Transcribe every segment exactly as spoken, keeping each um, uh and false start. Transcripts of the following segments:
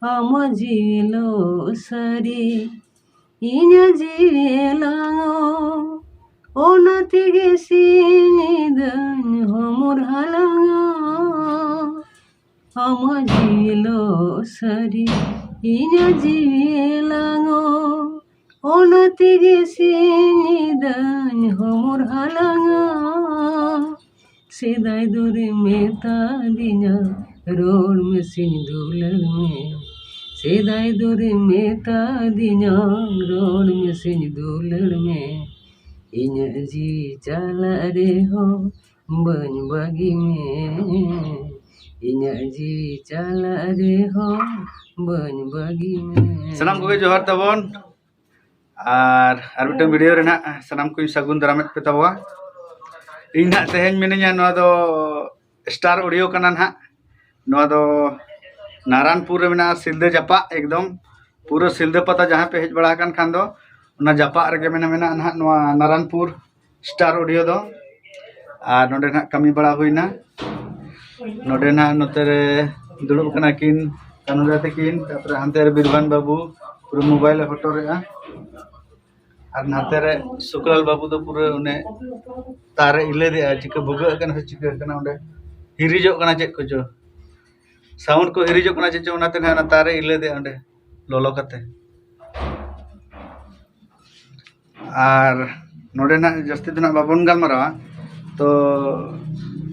ᱟᱢᱟᱜ ᱡᱤᱣᱤ ᱞᱚ ᱥᱟᱹᱨᱤ, ᱤᱧᱟᱹᱜ ᱡᱤᱣᱤ ᱞᱟᱝᱚ, ᱚᱱᱟ ᱛᱮᱜᱮ ᱥᱤᱧ ᱧᱤᱫᱟᱹᱧ ᱦᱚᱢᱚᱨ ᱦᱟᱞᱟᱝᱟ᱾ ᱟᱢᱟᱜ ᱡᱤᱣᱤ ᱞᱚ ᱥᱟᱹᱨᱤ, ᱤᱧᱟᱹᱜ ᱡᱤᱣᱤ ᱞᱟᱝᱚ, ᱚᱱᱟ ᱛᱮᱜᱮ ᱥᱤᱧ ᱧᱤᱫᱟᱹᱧ ᱦᱚᱢᱚᱨ ᱦᱟᱞᱟᱝᱟ᱾ ᱥᱮᱫᱟᱭ ᱫᱚᱨᱮ ᱢᱮᱛᱟᱫᱤᱧᱟ, ᱨᱚᱲ ᱢᱮᱥᱮᱧ ᱫᱩᱞᱟᱹᱲ ᱢᱮ᱾ ᱥᱮᱫᱟᱭ ᱫᱚᱨᱮ ᱢᱮᱛᱟᱫᱤᱧᱟ, ᱨᱚᱲ ᱢᱮᱥᱮᱧ ᱫᱩᱞᱟᱹᱲ ᱢᱮ᱾ ᱤᱧᱟᱹᱜ ᱡᱤᱣᱤ ᱪᱟᱞᱟᱜ ᱨᱮᱦᱚᱸ ᱵᱟᱹᱧ ᱵᱟᱹᱜᱤ ᱢᱮ᱾ ᱤᱧᱟᱹᱜ ᱡᱤᱣᱤ ᱪᱟᱞᱟᱜ ᱨᱮᱦᱚᱸ ᱵᱟᱹᱧ ᱵᱟᱹᱜᱤ ᱢᱮ᱾ ᱥᱟᱱᱟᱢ ᱠᱚᱜᱮ ᱡᱚᱦᱟᱨ ᱛᱟᱵᱚᱱ᱾ ᱟᱨ ᱟᱨ ᱢᱤᱫᱴᱟᱝ ᱵᱷᱤᱰᱤᱭᱳ ᱨᱮ ᱱᱟᱜ ᱥᱟᱱᱟᱢ ᱠᱚᱧ ᱥᱟᱹᱜᱩᱱ ᱫᱟᱨᱟᱢᱮᱫ ᱯᱮ ᱛᱟᱵᱚᱣᱟ᱾ ᱤᱧ ᱱᱟᱜ ᱛᱮᱦᱮᱧ ᱢᱤᱱᱟᱹᱧᱟ, ᱱᱚᱣᱟ ᱫᱚ ᱥᱴᱟᱨ ᱚᱰᱤᱭᱳ ᱠᱟᱱᱟ ᱱᱟᱜ᱾ ᱱᱚᱣᱟ ᱫᱚ ᱱᱟᱨᱟᱱᱯᱩᱨ ᱨᱮ ᱢᱮᱱᱟᱜᱼᱟ, ᱥᱤᱞᱫᱟᱹ ᱡᱟᱯᱟᱜ ᱮᱠᱫᱚᱢ᱾ ᱯᱩᱨᱟᱹ ᱥᱤᱞᱫᱟᱹ ᱯᱟᱛᱟ ᱡᱟᱦᱟᱸ ᱯᱮ ᱦᱮᱡ ᱵᱟᱲᱟ ᱟᱠᱟᱱ ᱠᱷᱟᱱ ᱫᱚ, ᱚᱱᱟ ᱡᱟᱯᱟᱜ ᱨᱮᱜᱮ ᱢᱮᱱᱟ-, ᱢᱮᱱᱟᱜᱼᱟ ᱱᱟᱦᱟᱜ ᱱᱚᱣᱟ ᱱᱟᱨᱟᱱᱯᱩᱨ ᱥᱴᱟᱨ ᱚᱰᱤᱭᱳ ᱫᱚ᱾ ᱟᱨ ᱱᱚᱰᱮ ᱱᱟᱦᱟᱜ ᱠᱟᱹᱢᱤ ᱵᱟᱲᱟ ᱦᱩᱭᱱᱟ᱾ ᱱᱚᱰᱮ ᱱᱟᱦᱟᱜ ᱱᱚᱛᱮ ᱨᱮ ᱫᱩᱲᱩᱵ ᱠᱟᱱᱟ ᱠᱤᱱ ᱠᱟᱹᱱᱩ ᱫᱟ ᱛᱟᱹᱠᱤᱱ, ᱛᱟᱨᱯᱚᱨᱮ ᱦᱟᱱᱛᱮ ᱨᱮ ᱵᱤᱨᱵᱟᱱ ᱵᱟᱹᱵᱩ ᱯᱩᱨᱟᱹ ᱢᱳᱵᱟᱭᱤᱞ ᱮ ᱦᱚᱴᱚᱨᱮᱜᱼᱟ᱾ ᱟᱨ ᱱᱟᱛᱮ ᱨᱮ ᱥᱩᱠᱞᱟᱞ ᱵᱟᱹᱵᱩ ᱫᱚ ᱯᱩᱨᱟᱹ ᱚᱱᱮ ᱛᱟᱨᱮ ᱤᱞᱟᱹᱫᱮᱜᱼᱟ, ᱪᱤᱠᱟᱹ ᱵᱷᱩᱜᱟᱹᱜ ᱠᱟᱱᱟ ᱥᱮ ᱪᱤᱠᱟᱹᱜ ᱠᱟᱱᱟ, ᱚᱸᱰᱮ ᱦᱤᱨᱤᱡᱚᱜ ᱠᱟᱱᱟ ᱪᱮᱫ ᱠᱚᱪᱚ, ᱥᱟᱣᱩᱱᱰ ᱠᱚ ᱦᱤᱨᱤᱡᱚᱜ ᱠᱟᱱᱟ ᱪᱮᱫ ᱪᱚ, ᱚᱱᱟᱛᱮ ᱱᱟᱦᱟᱜ ᱚᱱᱟ ᱛᱟᱨᱮ ᱤᱞᱟᱹᱫᱮᱜᱼᱟ ᱚᱸᱰᱮ ᱞᱚᱞᱚ ᱠᱟᱛᱮ᱾ ᱟᱨ ᱱᱚᱰᱮ ᱱᱟᱜ ᱡᱟᱹᱥᱛᱤ ᱫᱚ ᱱᱟᱜ ᱵᱟᱵᱚᱱ ᱜᱟᱞᱢᱟᱨᱟᱣᱟ᱾ ᱛᱚ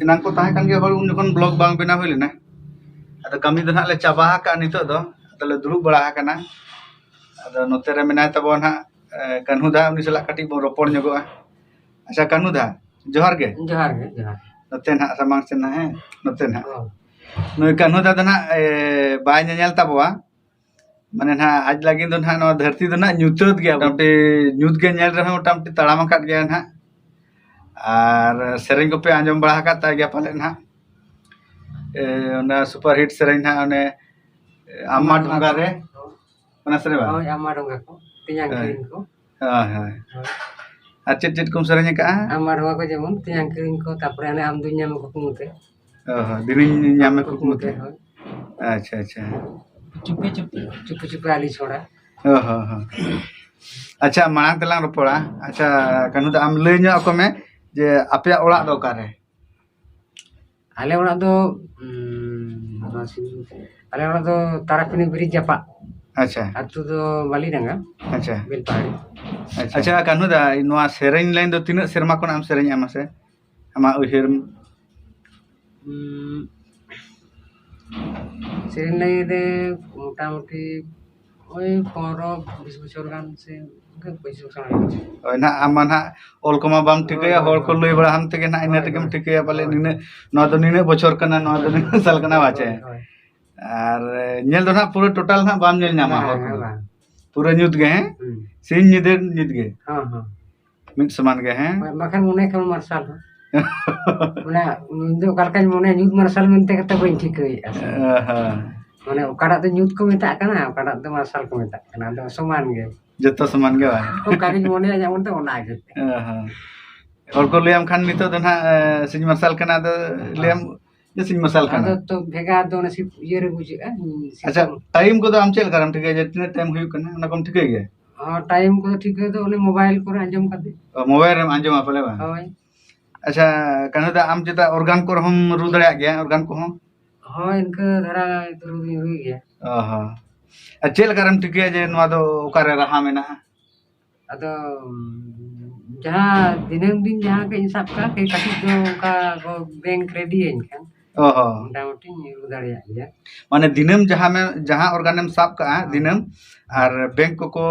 ᱮᱱᱟᱝ ᱠᱚ ᱛᱟᱦᱮᱸ ᱠᱟᱱ ᱜᱮᱭᱟ ᱦᱚᱲ, ᱩᱱ ᱡᱚᱠᱷᱚᱱ ᱵᱞᱚᱜ ᱵᱟᱝ ᱵᱮᱱᱟᱣ ᱦᱩᱭ ᱞᱮᱱᱟ᱾ ᱟᱫᱚ ᱠᱟᱹᱢᱤ ᱫᱚ ᱱᱟᱜ ᱞᱮ ᱪᱟᱵᱟ ᱟᱠᱟᱫᱼᱟ ᱱᱤᱛᱚᱜ ᱫᱚ, ᱟᱫᱚ ᱞᱮ ᱫᱩᱲᱩᱵ ᱵᱟᱲᱟ ᱟᱠᱟᱱᱟ᱾ ᱟᱫᱚ ᱱᱚᱛᱮ ᱨᱮ ᱢᱮᱱᱟᱭ ᱛᱟᱵᱚᱱ ᱦᱟᱸᱜ, ᱮ, ᱠᱟᱹᱱᱦᱩ ᱫᱟ, ᱩᱱᱤ ᱥᱟᱞᱟᱜ ᱠᱟᱹᱴᱤᱡ ᱵᱚᱱ ᱨᱚᱯᱚᱲ ᱧᱚᱜᱚᱜᱼᱟ᱾ ᱟᱪᱪᱷᱟ ᱠᱟᱹᱱᱦᱩ ᱫᱟ, ᱡᱚᱦᱟᱨ ᱜᱮ᱾ ᱡᱚᱦᱟᱨ ᱜᱮ, ᱡᱚᱦᱟᱨ᱾ ᱱᱚᱛᱮ ᱱᱟᱜ ᱥᱟᱢᱟᱝ ᱥᱮᱫ ᱱᱟᱜ, ᱦᱮᱸ, ᱱᱚᱛᱮ ᱱᱟᱜ᱾ ᱦᱳᱭ᱾ ᱱᱩᱭ ᱠᱟᱹᱱᱦᱩ ᱫᱟ ᱫᱚ ᱱᱟᱜ, ᱮ, ᱵᱟᱭ ᱧᱮᱧᱮᱞ ᱛᱟᱵᱚᱣᱟ᱾ ᱢᱟᱱᱮ ᱱᱟᱦᱟᱜ ᱟᱡ ᱞᱟᱹᱜᱤᱫ ᱫᱚ ᱱᱟᱦᱟᱜ ᱱᱚᱣᱟ ᱫᱷᱟᱹᱨᱛᱤ ᱫᱚ ᱱᱟᱦᱟᱜ ᱧᱩᱛᱟᱹᱛ ᱜᱮᱭᱟ, ᱢᱚᱴᱟᱢᱩᱴᱤ ᱧᱩᱛ ᱜᱮ ᱧᱮᱞ ᱨᱮᱦᱚᱸ ᱢᱚᱴᱟᱢᱩᱴᱤ ᱛᱟᱲᱟᱢ ᱟᱠᱟᱫ ᱜᱮᱭᱟ ᱱᱟᱦᱟᱜ᱾ ᱟᱨ ᱥᱮᱨᱮᱧ ᱠᱚᱯᱮ ᱟᱸᱡᱚᱢ ᱵᱟᱲᱟ ᱟᱠᱟᱫ ᱛᱟᱭ ᱜᱮᱭᱟ ᱯᱟᱞᱮᱫ ᱱᱟᱦᱟᱜ᱾ ᱮ, ᱚᱱᱟ ᱥᱩᱯᱟᱨ ᱦᱤᱴ ᱥᱮᱨᱮᱧ ᱱᱟᱦᱟᱜ, ᱚᱱᱮ, ᱮ, ᱟᱢᱢᱟ ᱰᱷᱚᱸᱜᱟ ᱨᱮ, ᱚᱱᱟ ᱥᱮᱨᱮᱧ ᱵᱟᱝ? ᱦᱳᱭ, ᱟᱢᱢᱟ ᱰᱷᱚᱸᱜᱟ ᱠᱚ, ᱛᱮᱧᱟᱝ ᱦᱳᱭ᱾ ᱠᱤᱨᱤᱧ ᱠᱚ᱾ ᱦᱳᱭ, ᱦᱳᱭ᱾ ᱦᱳᱭ᱾ ᱟᱨ ᱪᱮᱫ ᱪᱮᱫ ᱠᱚᱢ ᱥᱮᱨᱮᱧ ᱟᱠᱟᱫᱼᱟ? ᱟᱢᱢᱟ ᱰᱷᱚᱸᱜᱟ ᱠᱚ ᱡᱮᱢᱚᱱ, ᱛᱮᱧᱟᱝ ᱠᱤᱨᱤᱧ ᱠᱚ, ᱛᱟᱨᱯᱚᱨᱮ ᱦᱟᱱᱮ ᱟᱢ ᱫᱩᱧ ᱧᱟᱢ ᱠᱩᱠᱢᱩ ᱛᱮ᱾ ᱚ ᱦᱚᱸ, ᱫᱤᱱᱤᱧ ᱧᱟᱢᱮ ᱠᱩᱠᱢᱩ ᱛᱮ᱾ ᱦᱳᱭ᱾ ᱟᱪᱪᱷᱟ, ᱟᱪᱪᱷᱟ᱾ ᱪᱩᱯᱤ ᱪᱩᱯᱤ᱾ ᱪᱩᱯᱤ ᱪᱩᱯᱤ ᱟᱹᱞᱤᱧ ᱪᱷᱚᱲᱟ᱾ ᱚ ᱦᱚᱸ ᱦᱚᱸ᱾ ᱟᱪᱪᱷᱟ, ᱢᱟᱲᱟᱝ ᱛᱮᱞᱟᱝ ᱨᱚᱯᱚᱲᱟ᱾ ᱟᱪᱪᱷᱟ, ᱠᱟᱹᱱᱦᱩ ᱫᱟ, ᱟᱢ ᱞᱟᱹᱭ ᱧᱚᱜ ᱟᱠᱚ ᱢᱮ ᱡᱮ ᱟᱯᱮᱭᱟᱜ ᱚᱲᱟᱜ ᱫᱚ ᱚᱠᱟᱨᱮ? ᱟᱞᱮ ᱚᱲᱟᱜ ᱫᱚ, ᱩᱸ, ᱱᱚᱣᱟ ᱥᱤᱧ-, ᱟᱞᱮ ᱚᱲᱟᱜ ᱫᱚ ᱛᱟᱨᱟᱯᱤᱱᱤ ᱵᱨᱤᱡᱽ ᱡᱟᱯᱟᱜ᱾ ᱟᱪᱪᱷᱟ᱾ ᱟᱹᱛᱩ ᱫᱚ ᱵᱟᱹᱞᱤᱰᱟᱸᱜᱟ, ᱟᱪᱪᱷᱟ᱾ ᱵᱮᱞᱯᱟᱦᱟᱲᱤ᱾ ᱟᱪᱪᱷᱟ᱾ ᱟᱪᱪᱷᱟ, ᱠᱟᱹᱱᱦᱩ ᱫᱟ, ᱱᱚᱣᱟ ᱥᱮᱨᱮᱧ ᱞᱟᱭᱤᱱ ᱫᱚ ᱛᱤᱱᱟᱹᱜ ᱥᱮᱨᱢᱟ ᱠᱷᱚᱱᱟᱜ ᱮᱢ ᱥᱮᱨᱮᱧᱮᱜᱼᱟ ᱢᱟᱥᱮ? ᱟᱢᱟᱜ ᱩᱭᱦᱟᱹᱨ? ᱩᱸ, ᱥᱮᱨᱮᱧ ᱞᱟᱭᱤᱱ ᱨᱮ ᱢᱚᱴᱟᱢᱩᱴᱤ ᱳᱭ ᱯᱚᱱᱨᱚ ᱵᱤᱥ ᱵᱚᱪᱷᱚᱨ ᱜᱟᱱ ᱥᱮ ᱚᱱᱠᱟ ᱯᱚᱸᱪᱤᱥ ᱵᱚᱪᱷᱚᱨ ᱦᱩᱭᱩᱜᱼᱟ᱾ ᱦᱳᱭ, ᱱᱟᱦᱟᱜ ᱟᱢ ᱢᱟ ᱱᱟᱦᱟᱜ ᱚᱞ ᱠᱚᱢᱟ ᱵᱟᱢ ᱴᱷᱤᱠᱟᱹᱭᱟ, ᱦᱳᱭ, ᱦᱚᱲ ᱠᱚ ᱦᱳᱭ᱾ ᱞᱟᱹᱭ ᱵᱟᱲᱟ ᱟᱢ ᱛᱮᱜᱮ ᱱᱟᱦᱟᱜ ᱤᱱᱟᱹ ᱦᱳᱭ, ᱛᱮᱜᱮᱢ ᱦᱳᱭ᱾ ᱴᱷᱤᱠᱟᱹᱭᱟ ᱯᱟᱞᱮ ᱦᱳᱭ᱾ ᱱᱤᱱᱟᱹᱜ, ᱱᱚᱣᱟ ᱫᱚ ᱱᱤᱱᱟᱹᱜ ᱵᱚᱪᱷᱚᱨ ᱠᱟᱱᱟ, ᱱᱚᱣᱟ ᱫᱚ ᱱᱤᱱᱟᱹᱜ ᱥᱟᱞ ᱠᱟᱱᱟ, ᱵᱟᱪᱮ? ᱦᱳᱭ, ᱦᱳᱭ᱾ ᱟᱨ ᱧᱮᱞ ᱫᱚ ᱱᱟᱦᱟᱜ ᱯᱩᱨᱟᱹ ᱴᱳᱴᱟᱞ ᱱᱟᱦᱟᱜ ᱵᱟᱢ ᱧᱮᱞ ᱧᱟᱢᱟ ᱵᱟᱝ, ᱦᱚᱲ ᱠᱚᱫᱚ᱾ ᱵᱟᱝ᱾ ᱯᱩᱨᱟᱹ ᱧᱩᱛ ᱜᱮ, ᱦᱮᱸ? ᱦᱩᱸ᱾ ᱥᱤᱧ ᱧᱤᱫᱟᱹ ᱧᱩᱛ ᱜᱮ᱾ ᱦᱚᱸ, ᱦᱚᱸ᱾ ᱢᱤᱫ ᱥᱚᱢᱟᱱ ᱜᱮ, ᱦᱮᱸ? ᱵᱟ-, ᱵᱟᱠᱷᱟᱱ ᱢᱚᱱᱮ ᱠᱷᱟᱱ ᱢᱟᱨᱥᱟᱞ ᱦᱚᱸ᱾ ᱢᱟᱱᱮ, ᱤᱧ ᱫᱚ ᱚᱠᱟ ᱞᱮᱠᱟᱧ ᱢᱚᱱᱮᱭᱟ, ᱧᱩᱛ ᱢᱟᱨᱥᱟᱞ ᱢᱮᱱᱛᱮ ᱠᱟᱛᱮ ᱵᱟᱹᱧ ᱴᱷᱤᱠᱟᱹᱭᱮᱫᱼᱟ ᱥᱮ᱾ ᱚ ᱦᱚᱸ᱾ ᱢᱟᱱᱮ, ᱚᱠᱟᱴᱟᱜ ᱫᱚ ᱧᱩᱛ ᱠᱚ ᱢᱮᱛᱟᱜ ᱠᱟᱱᱟ, ᱚᱠᱟᱴᱟᱜ ᱫᱚ ᱢᱟᱨᱥᱟᱞ ᱠᱚ ᱢᱮᱛᱟᱜ ᱠᱟᱱᱟ, ᱟᱫᱚ ᱥᱚᱢᱟᱱ ᱜᱮ᱾ ᱡᱚᱛᱚ ᱥᱚᱢᱟᱱ ᱜᱮ ᱵᱟᱝ? ᱚᱱᱠᱟ ᱜᱤᱧ ᱢᱚᱱᱮᱭᱟ, ᱡᱮᱢᱚᱱ ᱫᱚ ᱚᱱᱟ ᱜᱮ᱾ ᱚ ᱦᱚᱸ᱾ ᱦᱚᱲ ᱠᱚ ᱞᱟᱹᱭᱟᱢ ᱠᱷᱟᱱ ᱱᱤᱛᱚᱜ ᱫᱚ ᱱᱟᱦᱟᱜ, ᱮ, ᱥᱤᱧ ᱢᱟᱨᱥᱟᱞ ᱠᱟᱱᱟ, ᱟᱫᱚ ᱞᱟᱹᱭᱟᱢ ᱡᱮ ᱥᱤᱧ ᱢᱟᱨᱥᱟᱞ ᱠᱟᱱᱟ᱾ ᱟᱫᱚ ᱛᱚ ᱵᱷᱮᱜᱟᱨ ᱫᱚ ᱚᱱᱟ ᱥᱤ-, ᱤᱭᱟᱹ ᱨᱮ ᱵᱩᱡᱷᱟᱹᱜᱼᱟ, ᱦᱩᱸ, ᱟᱪᱪᱷᱟ, ᱥᱤᱛᱩᱝ᱾ ᱴᱟᱭᱤᱢ ᱠᱚᱫᱚ ᱟᱢ ᱪᱮᱫ ᱞᱮᱠᱟᱨᱮᱢ ᱴᱷᱤᱠᱟᱹᱭᱟ ᱡᱮ ᱛᱤᱱᱟᱹᱜ ᱴᱟᱭᱤᱢ ᱦᱩᱭᱩᱜ ᱠᱟᱱᱟ, ᱚᱱᱟ ᱠᱚᱢ ᱴᱷᱤᱠᱟᱹᱭ ᱜᱮᱭᱟ? ᱦᱚᱸ, ᱴᱟᱭᱤᱢ ᱠᱚᱫᱚ ᱴᱷᱤᱠᱟᱹ ᱫᱚ ᱚᱱᱮ ᱢᱳᱵᱟᱭᱤᱞ ᱠᱚᱨᱮ ᱟᱸᱡᱚᱢ ᱠᱟᱛᱮ᱾ ᱚ, ᱢᱳᱵᱟᱭᱤᱞ ᱨᱮᱢ ᱟᱸᱡᱚᱢᱟ ᱯᱟᱞᱮ ᱵᱟᱝ? ᱦᱳᱭ᱾ ᱟᱪᱪᱷᱟ, ᱠᱟᱹᱱᱦᱩ ᱫᱟ, ᱟᱢ ᱪᱮᱫᱟᱜ ᱚᱨᱜᱟᱱ ᱠᱚᱨᱮ ᱦᱚᱸᱢ ᱨᱩ ᱫᱟᱲᱮᱭᱟᱜ ᱜᱮᱭᱟ, ᱚᱨᱜᱟᱱ ᱠᱚᱦᱚᱸ? ᱦᱳᱭ, ᱤᱱᱠᱟᱹ ᱫᱷᱟᱨᱟ ᱨᱩ ᱫᱩᱧ ᱨᱩᱭ ᱜᱮᱭᱟ᱾ ᱚ ᱦᱚᱸ᱾ ᱟᱨ ᱪᱮᱫ ᱞᱮᱠᱟᱨᱮᱢ ᱴᱷᱤᱠᱟᱹᱭᱟ ᱡᱮ ᱱᱚᱣᱟ ᱫᱚ ᱚᱠᱟᱨᱮ ᱨᱟᱦᱟ ᱢᱮᱱᱟᱜᱼᱟ? ᱟᱫᱚ, ᱡᱟᱦᱟᱸ ᱫᱤᱱᱟᱹᱢ ᱫᱤᱱ ᱡᱟᱦᱟᱸ ᱠᱟᱹᱡ ᱤᱧ ᱥᱟᱵ ᱠᱟᱜᱼᱟ, ᱠᱟᱹᱡ ᱠᱟᱹᱴᱤᱡ ᱫᱚ ᱚᱱᱠᱟ ᱠᱚ ᱵᱮᱝᱠ ᱨᱮᱰᱤᱭᱟᱹᱧ ᱠᱷᱟᱱ, ᱚ ᱦᱚᱸ᱾ ᱢᱚᱴᱟᱢᱩᱴᱤᱧ ᱨᱩ ᱫᱟᱲᱮᱭᱟᱜ ᱜᱮᱭᱟ᱾ ᱢᱟᱱᱮ ᱫᱤᱱᱟᱹᱢ ᱡᱟᱦᱟᱸ ᱢᱮ-, ᱡᱟᱦᱟᱸ ᱚᱨᱜᱟᱱᱮᱢ ᱥᱟᱵ ᱠᱟᱜᱼᱟ, ᱦᱮᱸ᱾ ᱫᱤᱱᱟᱹᱢ, ᱟᱨ ᱵᱮᱝᱠ ᱠᱚᱠᱚ,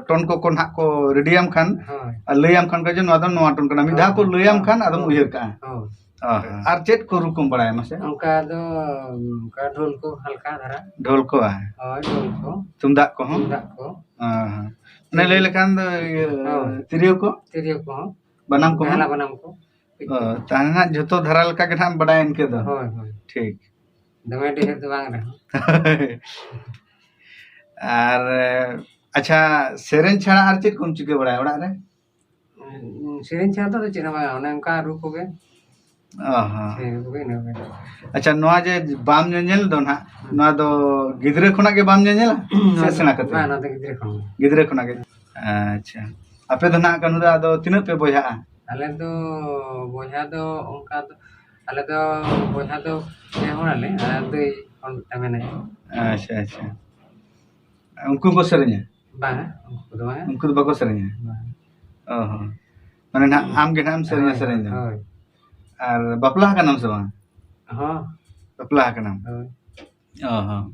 ᱴᱳᱱ ᱠᱚᱠᱚ ᱱᱟᱦᱟᱜ ᱠᱚ ᱨᱮᱰᱤᱭᱟᱢ ᱠᱷᱟᱱ, ᱦᱳᱭ᱾ ᱟᱨ ᱞᱟᱹᱭᱟᱢ ᱠᱷᱟᱱ ᱠᱚ ᱡᱮ ᱱᱚᱣᱟ ᱫᱚ ᱱᱚᱣᱟ ᱴᱳᱱ ᱠᱟᱱᱟ, ᱢᱤᱫ ᱫᱷᱟᱣ ᱠᱚ ᱦᱳᱭ᱾ ᱞᱟᱹᱭᱟᱢ ᱦᱳᱭ᱾ ᱠᱷᱟᱱ ᱟᱫᱚᱢ ᱦᱳᱭ᱾ ᱩᱭᱦᱟᱹᱨ ᱠᱟᱜᱼᱟ᱾ ᱦᱳᱭ᱾ ᱚ ᱦᱚᱸ᱾ ᱟᱨ ᱪᱮᱫ ᱠᱚ ᱨᱩ ᱠᱚᱢ ᱵᱟᱲᱟᱭᱟ ᱢᱟᱥᱮ? ᱚᱱᱠᱟ ᱫᱚ, ᱚᱱᱠᱟ ᱰᱷᱳᱞ ᱠᱚ ᱦᱟᱞᱠᱟ ᱫᱷᱟᱨᱟ᱾ ᱰᱷᱳᱞ ᱠᱚ ᱵᱟᱝ? ᱦᱳᱭ, ᱰᱷᱳᱞ ᱠᱚ᱾ ᱛᱩᱢᱫᱟᱜ ᱠᱚᱦᱚᱸ? ᱛᱩᱢᱫᱟᱜ ᱠᱚ᱾ ᱚ ᱦᱚᱸ᱾ ᱢᱟᱱᱮ ᱞᱟᱹᱭ ᱛᱤᱨᱭᱳ᱾ ᱞᱮᱠᱷᱟᱱ ᱫᱚ ᱤᱭᱟᱹ, ᱦᱳᱭ᱾ ᱛᱤᱨᱭᱳ ᱠᱚ? ᱛᱤᱨᱭᱳ ᱠᱚᱦᱚᱸ᱾ ᱵᱟᱱᱟᱢ ᱠᱚᱦᱚᱸ? ᱡᱟᱦᱟᱱᱟᱜ ᱵᱟᱱᱟᱢ ᱠᱚ᱾ ᱚ, ᱛᱟᱦᱞᱮ ᱱᱟᱜ ᱡᱷᱚᱛᱚ ᱫᱷᱟᱨᱟ ᱞᱮᱠᱟ ᱜᱮ ᱱᱟᱜ ᱮᱢ ᱵᱟᱰᱟᱭᱟ ᱤᱱᱠᱟᱹ ᱫᱚ? ᱦᱳᱭ, ᱦᱳᱭ᱾ ᱴᱷᱤᱠ᱾ ᱫᱚᱢᱮ ᱰᱷᱮᱨ ᱫᱚ ᱵᱟᱝ ᱨᱮᱦᱚᱸ᱾ ᱟᱨ, ᱟᱪᱪᱷᱟ, ᱥᱮᱨᱮᱧ ᱪᱷᱟᱲᱟ ᱟᱨ ᱪᱮᱫ ᱠᱚᱢ ᱪᱤᱠᱟᱹ ᱵᱟᱲᱟᱭᱟ ᱚᱲᱟᱜ ᱨᱮ? ᱩᱸ, ᱥᱮᱨᱮᱧ ᱪᱷᱟᱲᱟ ᱫᱚ ᱪᱮᱫ ᱦᱚᱸ ᱵᱟᱝ, ᱚᱱᱮ ᱚᱱᱠᱟ ᱨᱩ ᱠᱚᱜᱮ᱾ ᱚ ᱦᱚᱸ᱾ ᱥᱮᱨᱮᱧ ᱠᱚᱜᱮ ᱤᱱᱟᱹ ᱠᱚᱜᱮ᱾ ᱟᱪᱪᱷᱟ, ᱱᱚᱣᱟ ᱡᱮ ᱵᱟᱢ ᱧᱮᱧᱮᱞ ᱫᱚ ᱱᱟᱦᱟᱜ, ᱦᱩᱸ᱾ ᱱᱚᱣᱟ ᱫᱚ ᱜᱤᱫᱽᱨᱟᱹ ᱠᱷᱚᱱᱟᱜ ᱜᱮ ᱵᱟᱢ ᱧᱮᱧᱮᱞᱟ ᱥᱮ ᱱᱚᱣᱟ ᱫᱚ, ᱥᱮᱬᱟ ᱠᱟᱛᱮ? ᱵᱟᱝ, ᱱᱚᱣᱟ ᱫᱚ ᱜᱤᱫᱽᱨᱟᱹ ᱠᱷᱚᱱ ᱜᱮ᱾ ᱜᱤᱫᱽᱨᱟᱹ ᱠᱷᱚᱱᱟᱜ ᱜᱮ? ᱟᱪᱪᱷᱟ᱾ ᱟᱯᱮ ᱫᱚ ᱱᱟᱦᱟᱜ, ᱠᱟᱹᱱᱩ ᱫᱟ, ᱟᱫᱚ ᱛᱤᱱᱟᱹᱜ ᱯᱮ ᱵᱚᱭᱦᱟᱜᱼᱟ? ᱟᱞᱮ ᱫᱚ ᱵᱚᱭᱦᱟ ᱫᱚ ᱚᱱᱠᱟ ᱫᱚ, ᱟᱞᱮ ᱫᱚ ᱵᱚᱭᱦᱟ ᱫᱚ ᱯᱮ ᱦᱚᱲ ᱟᱞᱮ, ᱟᱨ ᱫᱟᱹᱭ ᱦᱚᱲ ᱢᱤᱫᱴᱟᱝ ᱢᱮᱱᱟᱭᱟ᱾ ᱟᱪᱪᱷᱟ, ᱟᱪᱪᱷᱟ᱾ ᱩᱱᱠᱩ ᱠᱚ ᱥᱮᱨᱮᱧᱟ? ᱵᱟᱝᱟ, ᱩᱱᱠᱩ ᱫᱚ ᱵᱟᱝᱟ᱾ ᱩᱱᱠᱩ ᱫᱚ ᱵᱟᱠᱚ ᱥᱮᱨᱮᱧᱟ? ᱵᱟᱝ᱾ ᱚ ᱦᱚᱸ᱾ ᱢᱟᱱᱮ ᱱᱟᱦᱟᱜ ᱟᱢ ᱜᱮ ᱱᱟᱦᱟᱜ ᱮᱢ ᱥᱮᱨᱮᱧᱟ ᱦᱳᱭ, ᱥᱮᱨᱮᱧ ᱫᱚ? ᱦᱳᱭ᱾ ᱟᱨ ᱵᱟᱯᱞᱟ ᱟᱠᱟᱱᱟᱢ ᱥᱮ ᱵᱟᱝ? ᱦᱚᱸ᱾ ᱵᱟᱯᱞᱟ ᱟᱠᱟᱱᱟᱢ? ᱦᱳᱭ᱾ ᱚ ᱦᱚᱸ᱾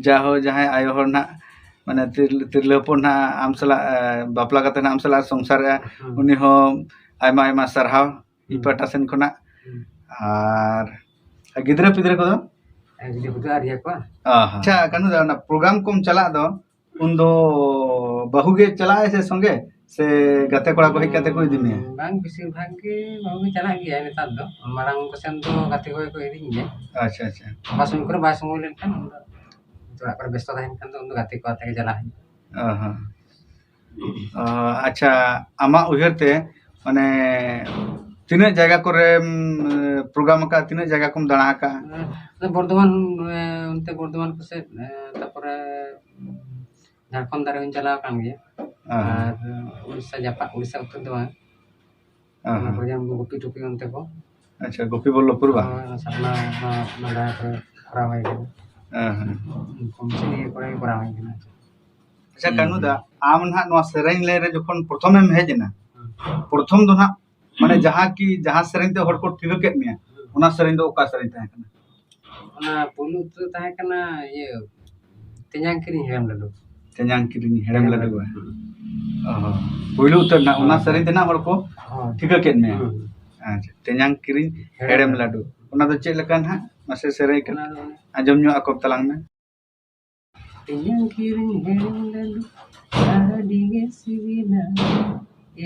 ᱡᱟᱦᱳ, ᱡᱟᱦᱟᱸᱭ ᱟᱭᱳ ᱦᱚᱲ ᱱᱟᱦᱟᱜ, ᱢᱟᱱᱮ ᱛᱤᱨᱞᱟᱹ, ᱛᱤᱨᱞᱟᱹ ᱦᱚᱯᱚᱱ ᱱᱟᱦᱟᱜ ᱟᱢ ᱥᱟᱞᱟᱜ, ᱮ, ᱵᱟᱯᱞᱟ ᱠᱟᱛᱮ ᱱᱟᱦᱟᱜ ᱟᱢ ᱥᱟᱞᱟᱜ ᱥᱚᱝᱥᱟᱨᱮᱜᱼᱟ, ᱦᱩᱸ᱾ ᱩᱱᱤ ᱦᱚᱸ ᱟᱭᱢᱟ ᱟᱭᱢᱟ ᱥᱟᱨᱦᱟᱣ ᱤᱧ ᱦᱩᱸ᱾ ᱯᱟᱦᱴᱟ ᱥᱮᱱ ᱠᱷᱚᱱᱟᱜ᱾ ᱦᱩᱸ᱾ ᱟᱨ, ᱟᱨ ᱜᱤᱫᱽᱨᱟᱹ ᱯᱤᱫᱽᱨᱟᱹ ᱠᱚᱫᱚ? ᱦᱮᱸ, ᱜᱤᱫᱽᱨᱟᱹ ᱠᱚᱫᱚ ᱟᱹᱣᱨᱤᱭᱟ ᱠᱚᱣᱟ᱾ ᱚ ᱦᱚᱸ᱾ ᱟᱪᱪᱷᱟ, ᱠᱟᱹᱱᱩ ᱫᱟ, ᱚᱱᱟ ᱯᱨᱳᱜᱨᱟᱢ ᱠᱚᱢ ᱪᱟᱞᱟᱜ ᱫᱚ, ᱩᱱᱫᱚ ᱵᱟᱹᱦᱩ ᱜᱮ ᱪᱟᱞᱟᱜ ᱟᱭ ᱥᱮ ᱥᱚᱸᱜᱮ? ᱥᱮ ᱜᱟᱛᱮ ᱠᱚᱲᱟ ᱠᱚ ᱦᱮᱡ ᱠᱟᱛᱮ ᱠᱚ ᱤᱫᱤ ᱢᱮᱭᱟ? ᱵᱟᱝ, ᱵᱮᱥᱤᱨ ᱵᱷᱟᱜᱽ ᱜᱮ ᱵᱟᱹᱦᱩ ᱜᱮ ᱪᱟᱞᱟᱜ ᱜᱮᱭᱟᱭ ᱱᱮᱛᱟᱨ ᱫᱚ᱾ ᱢᱟᱲᱟᱝ ᱠᱚᱥᱮᱱ ᱫᱚ ᱜᱟᱛᱮ ᱠᱚᱜᱮ ᱠᱚ ᱤᱫᱤᱧ ᱜᱮᱭᱟ᱾ ᱟᱪᱪᱷᱟ, ᱟᱪᱪᱷᱟ᱾ ᱚᱠᱟ ᱥᱚᱢᱚᱭ ᱠᱚᱨᱮ ᱵᱟᱭ ᱥᱚᱢᱚᱭ ᱞᱮᱱᱠᱷᱟᱱ ᱩᱱ ᱫᱚ ᱚᱲᱟᱜ ᱠᱚᱨᱮ ᱵᱮᱥᱛᱚ ᱛᱟᱦᱮᱱ ᱠᱷᱟᱱ ᱫᱚ ᱩᱱ ᱫᱚ ᱜᱟᱛᱮ ᱠᱚ ᱟᱛᱮ ᱜᱮ ᱪᱟᱞᱟᱜ ᱦᱩᱭᱩᱜᱼᱟ᱾ ᱚ ᱦᱚᱸ᱾ ᱚ, ᱟᱪᱪᱷᱟ, ᱟᱢᱟᱜ ᱩᱭᱦᱟᱹᱨ ᱛᱮ, ᱢᱟᱱᱮ, ᱛᱤᱱᱟᱹᱜ ᱡᱟᱭᱜᱟ ᱠᱚᱨᱮᱢ, ᱮ, ᱯᱨᱳᱜᱨᱟᱢ ᱟᱠᱟᱫᱼᱟ, ᱛᱤᱱᱟᱹᱜ ᱡᱟᱭᱜᱟ ᱠᱚᱢ ᱫᱟᱬᱟ ᱟᱠᱟᱫᱼᱟ? ᱮ, ᱵᱚᱨᱫᱷᱚᱢᱟᱱ, ᱮ, ᱚᱱᱛᱮ ᱵᱚᱨᱫᱷᱚᱢᱟᱱ ᱠᱚ ᱥᱮᱫ, ᱮ, ᱛᱟᱯᱚᱨᱮ, ᱩᱸ, ᱡᱷᱟᱲᱠᱷᱚᱸᱰ ᱫᱷᱟᱨᱮ ᱦᱚᱸᱧ ᱪᱟᱞᱟᱣ ᱟᱠᱟᱱ ᱜᱮᱭᱟ᱾ ᱚ᱾ ᱟᱨ, ᱮ, ᱩᱲᱤᱥᱥᱟ ᱡᱟᱯᱟᱜ, ᱩᱲᱤᱥᱥᱟ ᱩᱛᱛᱚᱨ ᱫᱚ ᱵᱟᱝ᱾ ᱚ᱾ ᱚᱱᱟ ᱠᱚᱨᱮ ᱡᱮᱢᱚᱱ ᱜᱩᱯᱤ ᱴᱩᱯᱤ ᱚᱱᱛᱮ ᱠᱚ᱾ ᱟᱪᱪᱷᱟ, ᱜᱩᱯᱤ ᱵᱚᱞᱞᱚᱵᱷᱯᱩᱨ ᱵᱟᱝ? ᱦᱳᱭ, ᱚᱱᱟ ᱥᱟᱛᱱᱟ, ᱚᱱᱟ, ᱚᱱᱟ ᱫᱷᱟᱨᱮ ᱠᱚᱨᱮ ᱠᱚᱨᱟᱣ ᱦᱩᱭ ᱠᱟᱱᱟ᱾ ᱚ, ᱦᱮᱸ᱾ ᱠᱚᱢ ᱥᱮ ᱱᱤᱭᱟᱹ ᱠᱚᱨᱮ ᱜᱮ ᱠᱚᱨᱟᱣ ᱦᱩᱭ ᱠᱟᱱᱟ᱾ ᱟᱪᱪᱷᱟ, ᱦᱩᱸ᱾ ᱠᱟᱹᱱᱩ ᱫᱟ, ᱟᱢ ᱱᱟᱦᱟᱜ ᱱᱚᱣᱟ ᱥᱮᱨᱮᱧ ᱞᱟᱭᱤᱱ ᱨᱮ ᱡᱚᱠᱷᱚᱱ ᱯᱨᱚᱛᱷᱚᱢᱮᱢ ᱦᱮᱡ ᱮᱱᱟ, ᱦᱩᱸ᱾ ᱯᱨᱚᱛᱷᱚᱢ ᱫᱚ ᱱᱟᱦᱟᱜ, ᱢᱟᱱᱮ, ᱡᱟᱦᱟᱸ ᱠᱤ, ᱡᱟᱦᱟᱸ ᱥᱮᱨᱮᱧ ᱛᱮ ᱦᱚᱲ ᱠᱚ ᱴᱷᱤᱠᱟᱹ ᱠᱮᱫ ᱢᱮᱭᱟ, ᱦᱩᱸ᱾ ᱚᱱᱟ ᱥᱮᱨᱮᱧ ᱫᱚ ᱚᱠᱟ ᱥᱮᱨᱮᱧ ᱛᱟᱦᱮᱸ ᱠᱟᱱᱟ? ᱚᱱᱟ ᱯᱩᱭᱞᱩ ᱩᱛᱟᱹᱨ ᱛᱟᱦᱮᱸ ᱠᱟᱱᱟ, ᱤᱭᱟᱹ, ᱛᱮᱧᱟᱝ ᱠᱤᱨᱤᱧ ᱦᱮᱲᱮᱢ ᱞᱟᱹᱰᱩ᱾ ᱛᱮᱧᱟᱝ ᱠᱤᱨᱤᱧ ᱦᱮᱲᱮᱢ ᱦᱮᱲᱮᱢ ᱞᱟᱹᱰᱩ᱾ ᱞᱟᱹᱰᱩ᱾ ᱚ ᱦᱚᱸ᱾ ᱯᱩᱭᱞᱩ ᱩᱛᱟᱹᱨ ᱨᱮᱱᱟᱜ ᱚᱱᱟ ᱦᱳᱭ᱾ ᱥᱮᱨᱮᱧ ᱛᱮ ᱱᱟᱜ ᱦᱚᱲ ᱠᱚ ᱦᱳᱭ᱾ ᱴᱷᱤᱠᱟᱹ ᱠᱮᱫ ᱢᱮᱭᱟ᱾ ᱦᱩᱸ᱾ ᱟᱪᱪᱷᱟ, ᱛᱮᱧᱟᱝ ᱠᱤᱨᱤᱧ ᱦᱮᱲᱮᱢ ᱦᱮᱲᱮᱢ ᱞᱟᱹᱰᱩ᱾ ᱞᱟᱹᱰᱩ᱾ ᱚᱱᱟ ᱫᱚ ᱪᱮᱫ ᱞᱮᱠᱟ ᱱᱟᱦᱟᱜ? ᱢᱟᱥᱮ ᱥᱮᱨᱮᱧ ᱠᱟᱹᱴᱤᱡ ᱚᱱᱟ ᱫᱚ ᱚᱱᱮ ᱟᱸᱡᱚᱢ ᱧᱚᱜ ᱟᱠᱚ ᱛᱟᱞᱟᱝ ᱢᱮ᱾ ᱛᱮᱧᱟᱝ ᱠᱤᱨᱤᱧ ᱦᱮᱲᱮᱢ ᱞᱟᱹᱰᱩ, ᱟᱹᱰᱤ ᱜᱮ ᱥᱤᱵᱤᱞᱟ᱾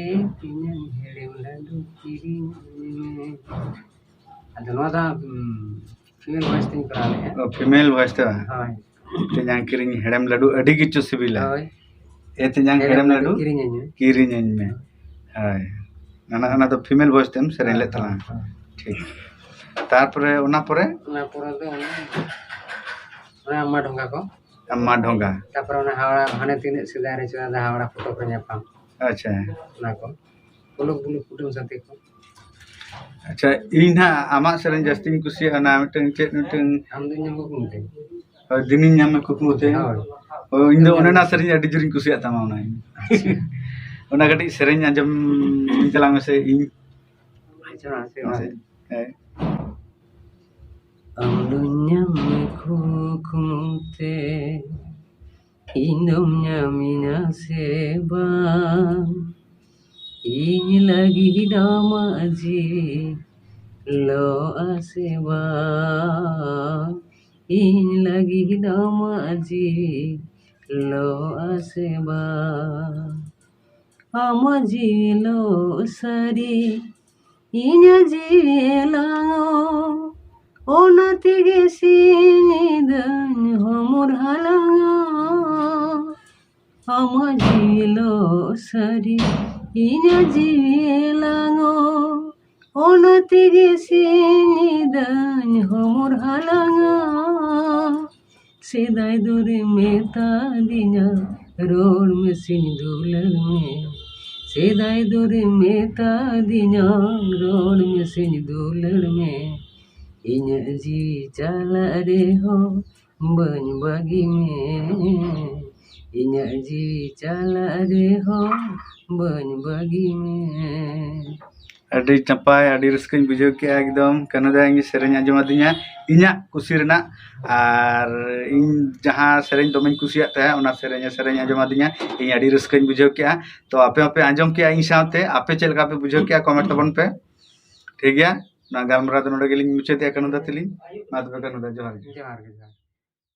ᱮ ᱛᱮᱧᱟᱝ ᱦᱮᱲᱮᱢ ᱞᱟᱹᱰᱩ ᱠᱤᱨᱤᱧ ᱟᱹᱧ ᱢᱮ᱾ ᱟᱫᱚ ᱱᱚᱣᱟ ᱫᱚ, ᱩᱸ, female voice ᱛᱤᱧ ᱠᱚᱨᱟᱣ ᱞᱮᱫᱼᱟ᱾ ᱚ, female voice ᱛᱮ ᱵᱟᱝ? ᱦᱳᱭ᱾ ᱛᱮᱧᱟᱝ ᱠᱤᱨᱤᱧ ᱦᱮᱲᱮᱢ ᱞᱟᱹᱰᱩ ᱟᱹᱰᱤ ᱜᱮᱪᱚ ᱥᱤᱵᱤᱞᱟ᱾ ᱦᱳᱭ᱾ ᱮ ᱛᱮᱧᱟᱝ ᱦᱮᱲᱮᱢ ᱦᱮᱲᱮᱢ ᱞᱟᱹᱰᱩ ᱞᱟᱹᱰᱩ ᱠᱤᱨᱤᱧ ᱟᱹᱧ ᱢᱮ᱾ ᱠᱤᱨᱤᱧ ᱟᱹᱧ ᱢᱮ᱾ ᱦᱳᱭ᱾ ᱚᱱᱟ, ᱚᱱᱟ ᱫᱚ female voice ᱛᱮᱢ ᱥᱮᱨᱮᱧ ᱞᱮᱫ ᱦᱳᱭ, ᱛᱟᱞᱟᱝᱟ᱾ ᱦᱳᱭ, ᱦᱳᱭ᱾ ᱴᱷᱤᱠ᱾ ᱛᱟᱨᱯᱚᱨᱮ ᱚᱱᱟ ᱯᱚᱨᱮ? ᱚᱱᱟ ᱯᱚᱨᱮ ᱫᱚ ᱚᱱᱮ, ᱚᱱᱮ ᱟᱢᱟ ᱰᱷᱚᱸᱜᱟ ᱠᱚ᱾ ᱟᱢᱟ ᱰᱷᱚᱸᱜᱟ᱾ ᱛᱟᱨᱯᱚᱨᱮ ᱚᱱᱟ ᱦᱟᱣᱲᱟ, ᱦᱟᱱᱮ ᱛᱤᱱᱟᱹᱜ ᱥᱮᱫᱟᱭ ᱨᱮ ᱪᱚ ᱚᱱᱟ ᱦᱟᱣᱲᱟ ᱯᱚᱛᱚᱵ ᱨᱮ ᱧᱟᱯᱟᱢ᱾ ᱟᱪᱪᱷᱟ᱾ ᱚᱱᱟ ᱠᱚ᱾ ᱯᱩᱞᱩᱠ ᱯᱩᱞᱩᱠ ᱠᱩᱴᱟᱹᱢ ᱥᱟᱛᱮ ᱠᱚ᱾ ᱟᱪᱪᱷᱟ, ᱤᱧ ᱱᱟᱦᱟᱜ ᱟᱢᱟᱜ ᱥᱮᱨᱮᱧ ᱡᱟᱹᱥᱛᱤᱧ ᱠᱩᱥᱤᱭᱟᱜᱼᱟ, ᱚᱱᱟ ᱢᱤᱫᱴᱟᱝ, ᱪᱮᱫ ᱢᱤᱫᱴᱟᱝ? ᱟᱢ ᱫᱚ ᱤᱧ ᱧᱟᱢ ᱠᱩᱠᱢᱩ ᱛᱮ᱾ ᱦᱳᱭ, ᱫᱤᱱᱤᱧ ᱧᱟᱢ ᱠᱩᱠᱢᱩ ᱛᱮ᱾ ᱦᱳᱭ᱾ ᱦᱳᱭ, ᱤᱧ ᱫᱚ ᱚᱱᱮ ᱚᱱᱟ ᱥᱮᱨᱮᱧ ᱟᱹᱰᱤ ᱡᱳᱨᱤᱧ ᱠᱩᱥᱤᱭᱟᱜ ᱛᱟᱢᱟ, ᱚᱱᱟ᱾ ᱟᱪᱪᱷᱟ᱾ ᱚᱱᱟ ᱠᱟᱹᱴᱤᱡ ᱥᱮᱨᱮᱧ ᱟᱸᱡᱚᱢ ᱤᱧ ᱛᱟᱞᱟᱝ ᱢᱮᱥᱮ, ᱤᱧ᱾ ᱟᱪᱪᱷᱟ, ᱟᱪᱪᱷᱟ, ᱢᱟᱥᱮ᱾ ᱦᱮᱸ᱾ ᱟᱢ ᱫᱚᱧ ᱧᱟᱢ ᱢᱮ ᱠᱩᱠᱢᱩ ᱛᱮ, ᱤᱧ ᱫᱚᱢ ᱧᱟᱢᱤᱧᱟ ᱥᱮ ᱵᱟᱝ? ᱤᱧ ᱞᱟᱹᱜᱤᱫ ᱟᱢᱟᱜ ᱡᱤᱣᱤ ᱞᱚᱜᱼᱟ ᱥᱮ ᱵᱟᱝ? ᱤᱧ ᱞᱟᱹᱜᱤᱫ ᱟᱢᱟᱜ ᱡᱤᱣᱤ ᱞᱚᱜᱼᱟ ᱥᱮ ᱵᱟᱝ? ᱟᱢᱟᱜ ᱡᱤᱣᱤ ᱞᱚᱜ ᱥᱟᱹᱨᱤ, ᱤᱧᱟᱹᱜ ᱡᱤᱣᱤ ᱞᱟᱝᱚᱜ, ᱚᱱᱟ ᱛᱮᱜᱮ ᱥᱤᱧ ᱧᱤᱫᱟᱹᱧ ᱦᱚᱢᱚᱨ ᱦᱟᱞᱟᱝᱟ᱾ ᱟᱢᱟᱜ ᱡᱤᱣᱤ ᱞᱚᱜ ᱥᱟᱹᱨᱤ, ᱤᱧᱟᱹᱜ ᱡᱤᱣᱤ ᱞᱟᱝᱚᱜ, ᱚᱱᱟ ᱛᱮᱜᱮ ᱥᱤᱧ ᱧᱤᱫᱟᱹᱧ ᱦᱚᱢᱚᱨ ᱦᱟᱞᱟᱝᱟ᱾ ᱥᱮᱫᱟᱭ ᱫᱚᱨᱮ ᱢᱮᱛᱟᱫᱤᱧᱟ, ᱨᱚᱲ ᱢᱮᱥᱮᱧ ᱫᱩᱞᱟᱹᱲ ᱢᱮ᱾ ᱥᱮᱫᱟᱭ ᱫᱚᱨᱮ ᱢᱮᱛᱟᱫᱤᱧᱟ, ᱨᱚᱲ ᱢᱮᱥᱮᱧ ᱫᱩᱞᱟᱹᱲ ᱢᱮ᱾ ᱤᱧᱟᱹᱜ ᱡᱤᱣᱤ ᱪᱟᱞᱟᱜ ᱨᱮᱦᱚᱸ ᱵᱟᱹᱧ ᱵᱟᱹᱜᱤ ᱢᱮ᱾ ᱤᱧᱟᱹᱜ ᱡᱤᱣᱤ ᱪᱟᱞᱟᱜ ᱨᱮᱦᱚᱸ ᱵᱟᱹᱧ ᱵᱟᱹᱜᱤ ᱢᱮ᱾ ᱟᱹᱰᱤ ᱱᱟᱯᱟᱭ, ᱟᱹᱰᱤ ᱨᱟᱹᱥᱠᱟᱹᱧ ᱵᱩᱡᱷᱟᱹᱣ ᱠᱮᱜᱼᱟ ᱮᱠᱫᱚᱢ᱾ ᱠᱟᱹᱱᱩ ᱫᱟ, ᱤᱧ ᱥᱮᱨᱮᱧ ᱟᱸᱡᱚᱢ ᱟᱹᱫᱤᱧᱟ ᱤᱧᱟᱹᱜ ᱠᱩᱥᱤ ᱨᱮᱱᱟᱜ, ᱟᱨ ᱤᱧ ᱡᱟᱦᱟᱸ ᱥᱮᱨᱮᱧ ᱫᱚᱢᱮᱧ ᱠᱩᱥᱤᱭᱟᱜ ᱛᱟᱦᱮᱸᱫ, ᱚᱱᱟ ᱥᱮᱨᱮᱧ ᱮ ᱥᱮᱨᱮᱧ ᱟᱸᱡᱚᱢ ᱟᱹᱫᱤᱧᱟ, ᱤᱧ ᱟᱹᱰᱤ ᱨᱟᱹᱥᱠᱟᱹᱧ ᱵᱩᱡᱷᱟᱹᱣ ᱠᱮᱜᱼᱟ᱾ ᱛᱚ ᱟᱯᱮ ᱦᱚᱸᱯᱮ ᱟᱸᱡᱚᱢ ᱠᱮᱜᱼᱟ ᱤᱧ ᱥᱟᱶᱛᱮ, ᱟᱯᱮ ᱪᱮᱫ ᱞᱮᱠᱟ ᱯᱮ ᱵᱩᱡᱷᱟᱹᱣ ᱠᱮᱜᱼᱟ comment ᱛᱟᱵᱚᱱ ᱯᱮ, ᱴᱷᱤᱠ ᱜᱮᱭᱟ? ᱱᱚᱣᱟ ᱜᱟᱞᱢᱟᱨᱟᱣ ᱫᱚ ᱱᱚᱰᱮ ᱜᱮᱞᱤᱧ ᱢᱩᱪᱟᱹᱫᱮᱜᱼᱟ ᱠᱟᱹᱱᱩ ᱫᱟ ᱛᱟᱹᱞᱤᱧ᱾ ᱢᱟ ᱛᱚᱵᱮ ᱠᱟᱹᱱᱩ ᱫᱟ, ᱡᱚᱦᱟᱨ ᱜᱮ᱾ ᱡᱚᱦᱟᱨ ᱜᱮ, ᱡᱚᱦᱟᱨ᱾